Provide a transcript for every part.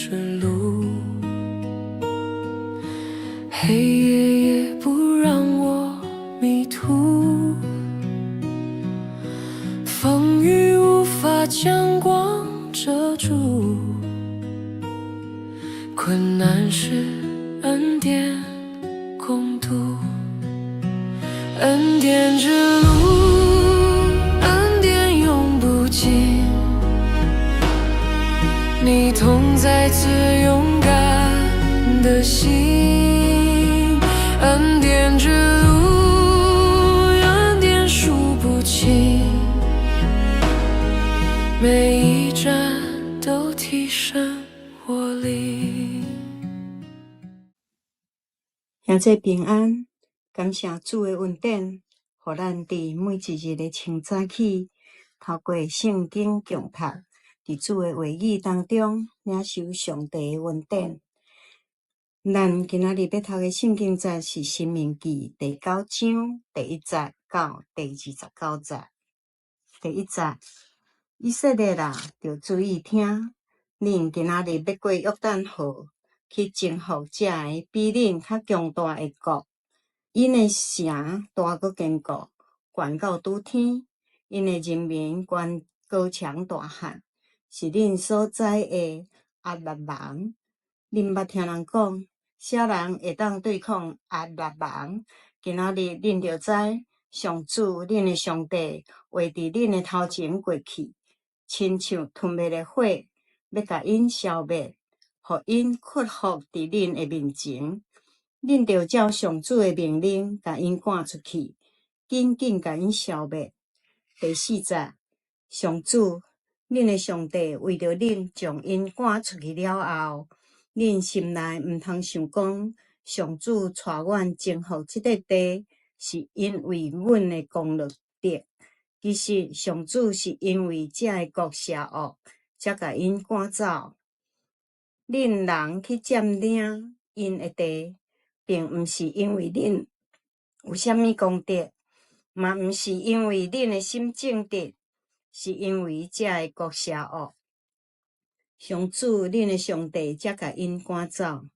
之路，黑夜也不讓我迷途，風雨無法將光遮住，困難時恩典共度，恩典之路，恩典永不盡，你同在賜勇敢的心，恩典之路，恩典數不清，每一站都提升我靈。兄弟平安，感謝主的恩典，予咱佇每一日的清早起，透過聖經共讀，佇主的話語當中領受上帝的恩典。咱今仔日欲讀的聖經節是《申命記》第九章第一節到第29節。第一節，以色列啊，著注意聽，恁今仔日欲過約旦河，去征服這个比恁較強大的國，𪜶的城大閣堅固，懸到拄天，𪜶的人民懸高強大漢，是恁所知的亞納人。恁捌聽人講，啥人會當對抗亞納人？今仔日恁著知，上主恁的上帝會佇恁的頭前過去，親像吞滅的火，欲共𪜶消滅，予𪜶屈服佇恁的面前。恁著照上主的命令，共𪜶趕出去，緊緊共𪜶消滅。第四節，上主恁的上帝為著恁將𪜶趕出去了後，恁心內毋通想講，上主帶阮征服這塊地，是因為阮的功勞德。其實上主是因為這个國邪惡，才共𪜶趕走。恁人去佔領𪜶的地，並毋是因為恁有啥物功德，嘛毋是因為恁的心正直，是因為這个國邪惡。上主恁的上帝才共𪜶趕走，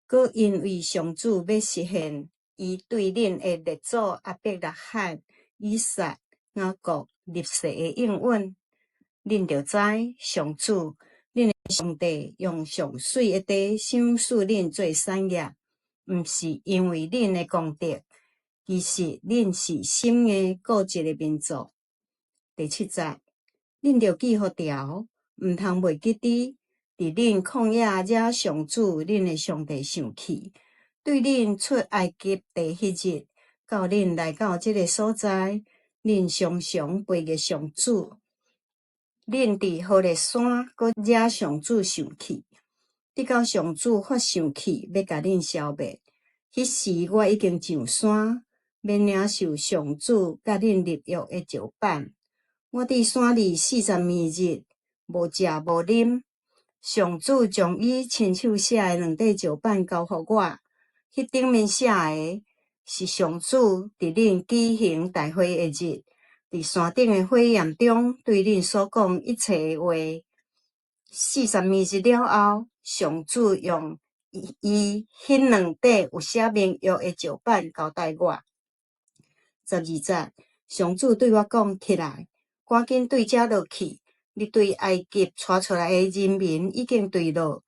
閣因為上主欲實現伊對恁的列祖亞伯拉罕、以撒、雅各立誓的應允。恁著知上主恁的上帝用上媠的地賞賜恁做產業，毋是因為恁的功德，其實恁是心硬固執的民族。第七節，恁著記予牢，毋通袂記得，佇恁曠野惹上主恁的上帝生氣，對恁出埃及地彼日，到恁來到這个所在，恁常常背逆上主。恁佇何烈山閣惹上主生氣，直到上主發生氣，欲共恁消滅。彼時我已經上山，欲領受上主佮恁立約的石板。我佇山裡42日，無食無啉。上主將伊親手寫的兩塊石板交予我，彼頂面寫的是上主佇恁舉行大會的日，佇山頂的火焰中對恁所講一切的話。42日了後，上主用伊彼兩塊有寫盟約的石板交代我。12節，上主對我講：起來，趕緊對遮落去！你對埃及帶出來的人民已經墜落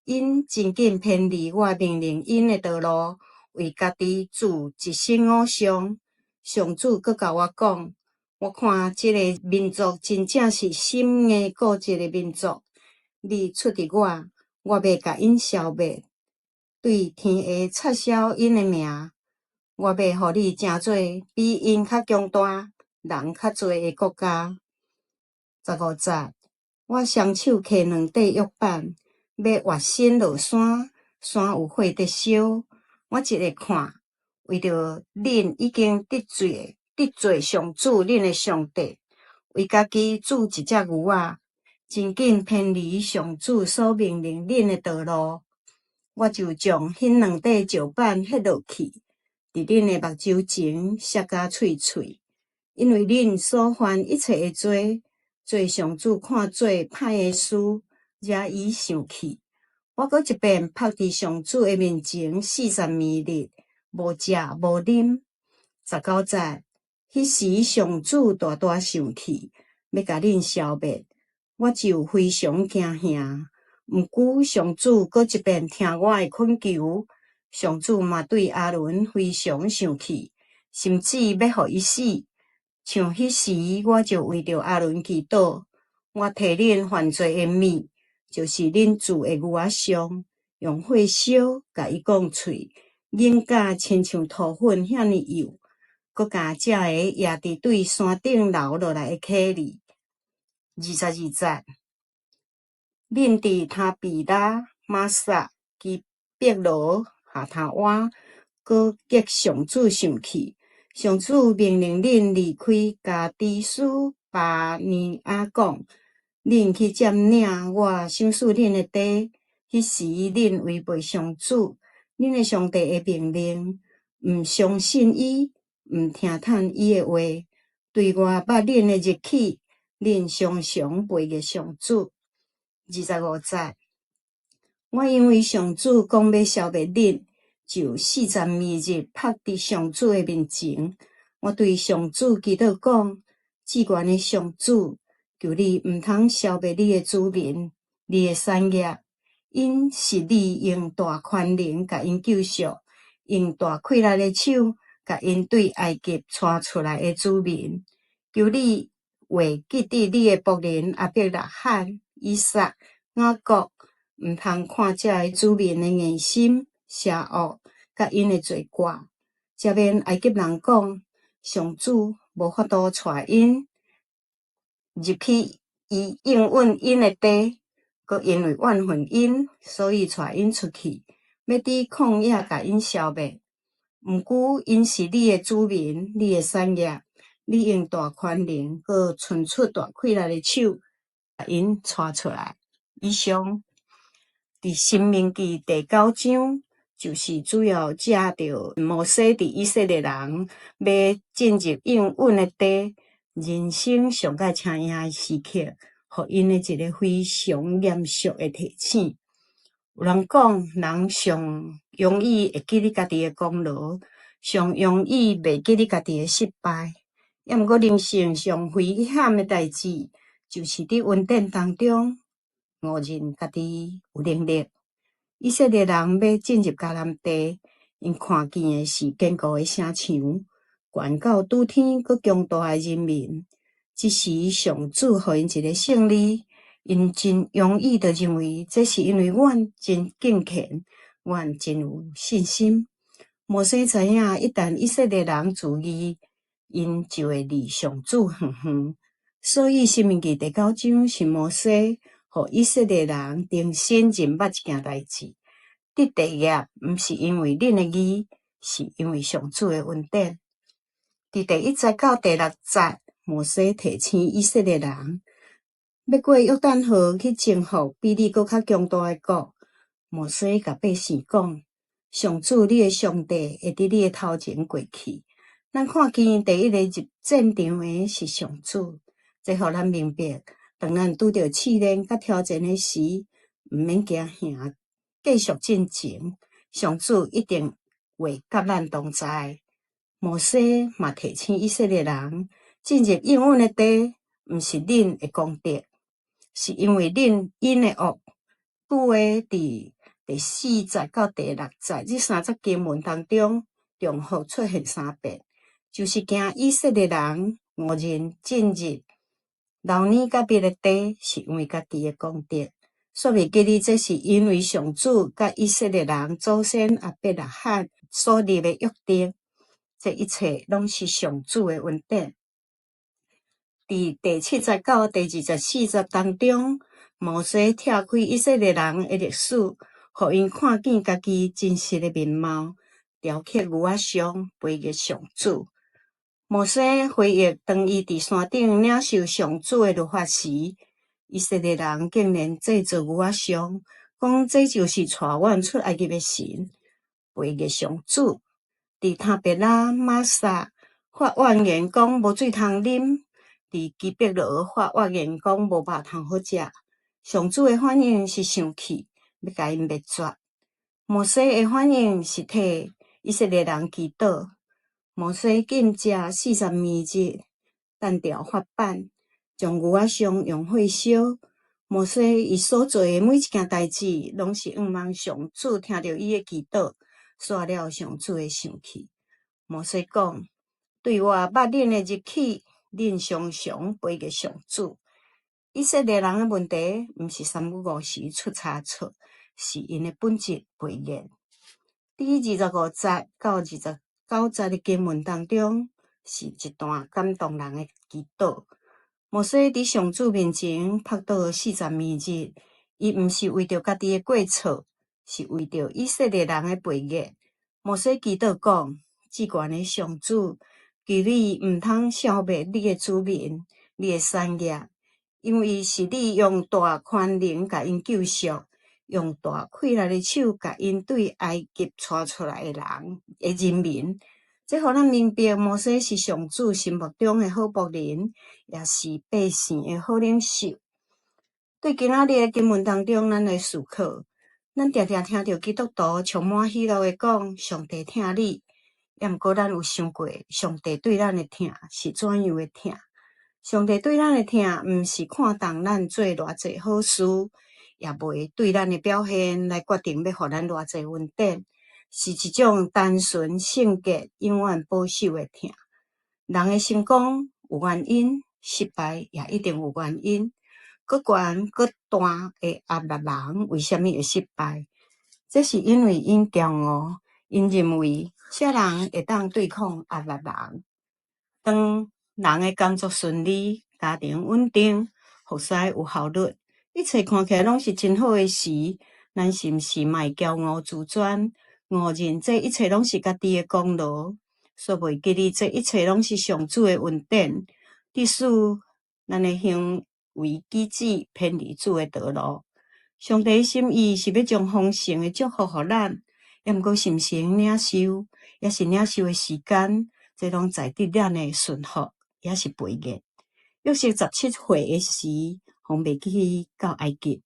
，𪜶真緊偏離我命令𪜶的道路，為家己鑄一身偶像。上主閣共我講：我看這个民族真正是心硬固執的民族。你出敵我，我欲共𪜶消滅，對天下撤銷𪜶的名。我欲予你成做比𪜶較強大、人較濟的國家。15節，我雙手提兩塊約板，欲越身落山，山有火佇燒。我一下看，為著恁已經得罪上主恁的上帝，為家己鑄一隻牛仔，真緊偏離上主所命令恁的道路，我就將彼兩塊石板彼落去，佇恁的目睭前摔甲碎碎，因為恁所犯一切的罪，做上主看做歹的事，惹伊生氣。我閣一遍曝佇上主的面前四十暝日，無食無啉。19節，彼時上主大大生氣，欲共恁消滅，我就非常驚嚇。毋過上主閣一遍聽我的懇求，上主嘛對亞倫非常生氣，甚至欲予伊死。像彼時，我就為著亞倫祈禱，我提恁犯罪的物，就是恁鑄的牛仔像，用火燒，共伊講碎，凝甲親像塗粉遐爾幼，閣共這个攑佇對山頂流落來的溪裡。22節，恁佇他比拉、瑪撒、基別羅、哈他瓦，閣激上主生氣。上主命令恁離開加低斯巴尼亞，講：恁去佔領我賞賜恁的地。彼時恁違背上主，恁的上帝的命令，毋相信伊，毋聽從伊的話，對我捌恁的日起，恁常常背逆上主。25節，我因為上主講欲消滅恁，就四十暝日曝佇上主的面前。我對上主祈禱講：至懸的上主，求你毋通消滅你的子民，你的產業。𪜶是你用大權能共𪜶救贖，用大氣力的手共𪜶對埃及帶出來的子民。求你會記得你的僕人亞伯拉罕、以撒、雅各，毋通看這个子民的硬心、邪惡，佮𪜶的罪過。才免埃及人講，上主無法度帶𪜶入去伊應允𪜶的地，閣因為怨恨𪜶，所以帶𪜶出去，欲佇曠野共𪜶消滅。毋過𪜶是你的子民，你的產業，你用大權能，閣伸出大氣力的手，共𪜶帶出來。以上，佇申命記第九章，就是主要藉著摩西佇以色列人欲進入應允的地，人生上蓋請贏的時刻，予𪜶的一个非常嚴肅的提醒。有人講，人上容易會記得家己的功勞，上容易袂記得家己的失敗。抑毋過人生上危險的代誌，就是佇恩典當中誤認家己有能力。以色列人欲進入迦南地，𪜶看見的是堅固的城牆，懸到拄天閣強大的人民。這時上主予𪜶一个勝利，𪜶真容易就認為這是因為阮真敬虔，阮真有信心。摩西知影，一旦以色列人自義，𪜶就會離上主遠遠。所以，申命記第九章是摩西予以色列人重新認捌一件代誌：得地業毋是因為恁的義，是因為上主的恩典。佇第1節到第6節，摩西提醒以色列人，欲過約旦河去征服比你閣較強大的國。摩西共百姓講：上主你的上帝會佇你的頭前過去。咱看見第一个入戰場的是上主，這予咱明白，當咱拄著試煉佮挑戰的時，毋免驚嚇，繼續進前，上主一定會佮咱同在。摩西嘛提醒以色列人，進入應允的地，毋是恁的功德，是因為恁𪜶的惡。句話佇第4節到第6節這三節經文當中，重複出現三遍，就是驚以色列人誤認進入流奶佮蜜的地，是因為家己的功德。煞袂記得這是因為上主佮以色列人祖先亞伯拉罕所立的約定，這一切攏是上主的恩典。佇第7節到第24節當中，摩西拆開以色列人的歷史，予𪜶看見家己真實的面貌，雕刻牛仔像，背逆上主。摩西回憶當伊佇山頂領受上主的律法時，以色列人竟然製造牛仔像，講這就是帶阮出埃及的神，背逆上主。佇他別拉、瑪撒發怨言，講無水通啉；佇基別羅發怨言，講無肉通好食。上主的反應是生氣，欲共𪜶滅絕。摩西的反應是替以色列人祈禱。摩西禁食42日，單調法版，將牛仔像用火燒。摩西伊所做的每一件代誌，攏是向望上主聽著伊的祈禱，煞了上主的生氣。摩西講：對我捌恁的日起，恁常常背逆上主。以色列人的問題，毋是三不五時出差錯，是𪜶的本質背逆。佇25節到29節的經文當中，是一段感動人的祈禱。摩西佇上主面前仆倒42日，伊毋是為著家己的過錯，是為著以色列人的背逆。摩西祈禱講：至懸的上主，求你毋通消滅你的子民，你的產業，因為是你用大權能共𪜶救贖，用大氣力的手共𪜶對埃及帶出來的人的人民。這予咱明白，摩西是上主心目中的好僕人，也是百姓的好領袖。對今仔日的經文當中，咱來思考，咱定定聽著基督徒充滿喜樂的講，上帝疼你。抑毋過咱有想過，上帝對咱的疼是怎樣的疼？上帝對咱的疼，毋是看重咱做偌濟好事，也袂對咱的表現來決定欲予咱偌濟恩典。是一種單純、聖潔、永遠保守的疼。人的成功有原因，失敗也一定有原因。閣懸閣大的亞伯人為啥物會失敗？這是因為𪜶驕傲，𪜶認為啥人會當對抗亞伯人？當人的工作順利，家庭穩定，服侍有效率，一切看起來攏是真好的時，咱是毋是嘛會驕傲自尊？誤認這一切攏是家己的功勞，煞袂記得這一切攏是上主的恩典。致使咱的行為舉止偏離主的道路。上帝心意是欲將豐盛的祝福予咱，抑毋過是毋是會領受，抑是領受的時間，這攏在佇咱的順服，抑是背逆。約瑟17歲的時，予賣去到埃及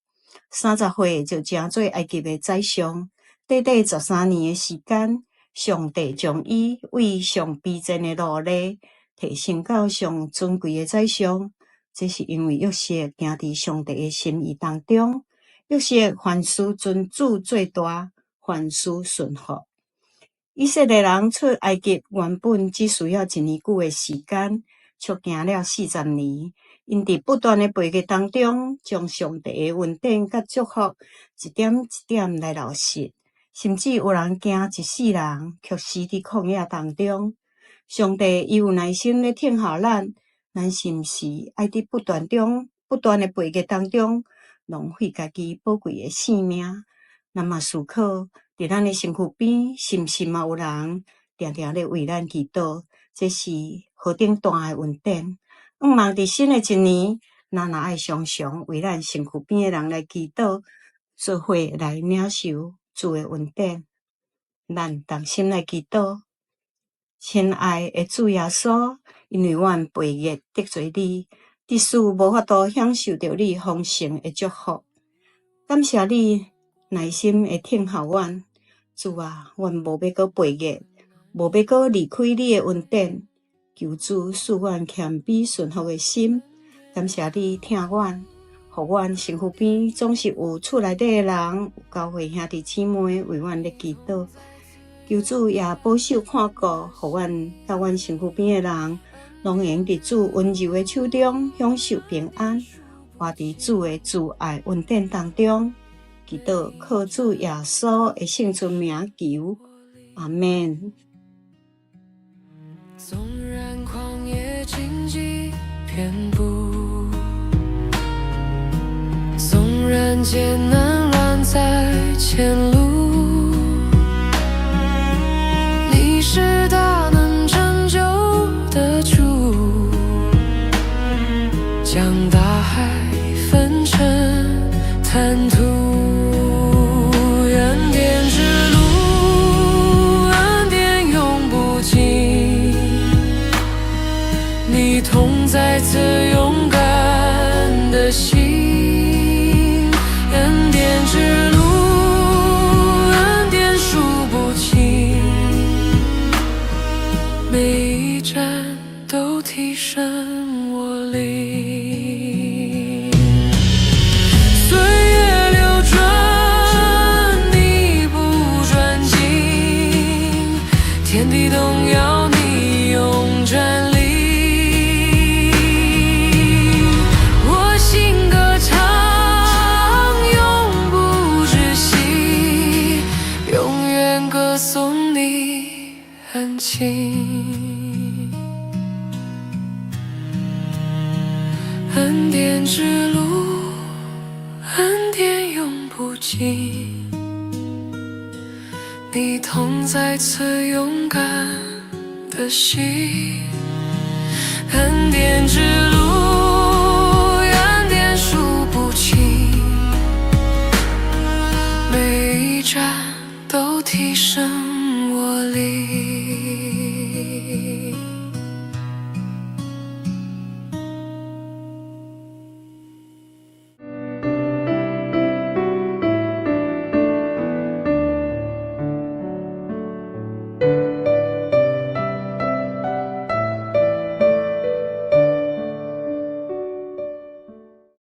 ，30歲就成做埃及的宰相。短短13年的時間，上帝將伊對上卑賤的奴隸提升到上尊貴的宰相。這是因為約瑟行佇上帝的心意當中。約瑟凡事尊主做大，凡事順服。以色列人出埃及原本只需要一年久的時間，卻行了40年。𪜶佇不斷的背逆當中，將上帝的恩典佮祝福一點一點來流失，甚至有人行一世人，卻死佇曠野當中。上帝伊有耐心咧等候咱，咱是毋是愛佇不斷中、不斷的背逆當中，浪費家己寶貴的性命？咱嘛思考，佇咱的身軀邊，是毋是嘛有人定定咧為咱祈禱？這是何等大的恩典！向望佇新的一年，咱若愛常常為咱身軀邊的人來祈禱，做伙來領受主的恩典。咱同心來祈禱，親愛的主耶穌，因為阮背逆得罪你，致使無法度享受著你豐盛的祝福。感謝你耐心的等候阮，主啊，阮無欲閣背逆，無欲閣離開你的恩典。求主賜阮謙卑順服的心，感謝你疼阮，予阮身軀邊總是有厝內底的人，有教會兄弟姊妹為阮咧祈禱。求主也保守看顧，予阮佮阮身軀邊的人，攏會用佇主溫柔的手中享受平安，活佇主的慈愛恩典當中。祈禱靠主耶穌的聖尊名求，阿們。縱然曠野荊棘遍佈，縱然艱難亂在前路，你是大能拯救的主，將大海分成坦途，恩典之路，恩典永不盡。你同在賜勇敢的心，恩典之路。清。恩典之路，恩典永不盡。你同在賜勇敢的心，恩典之路。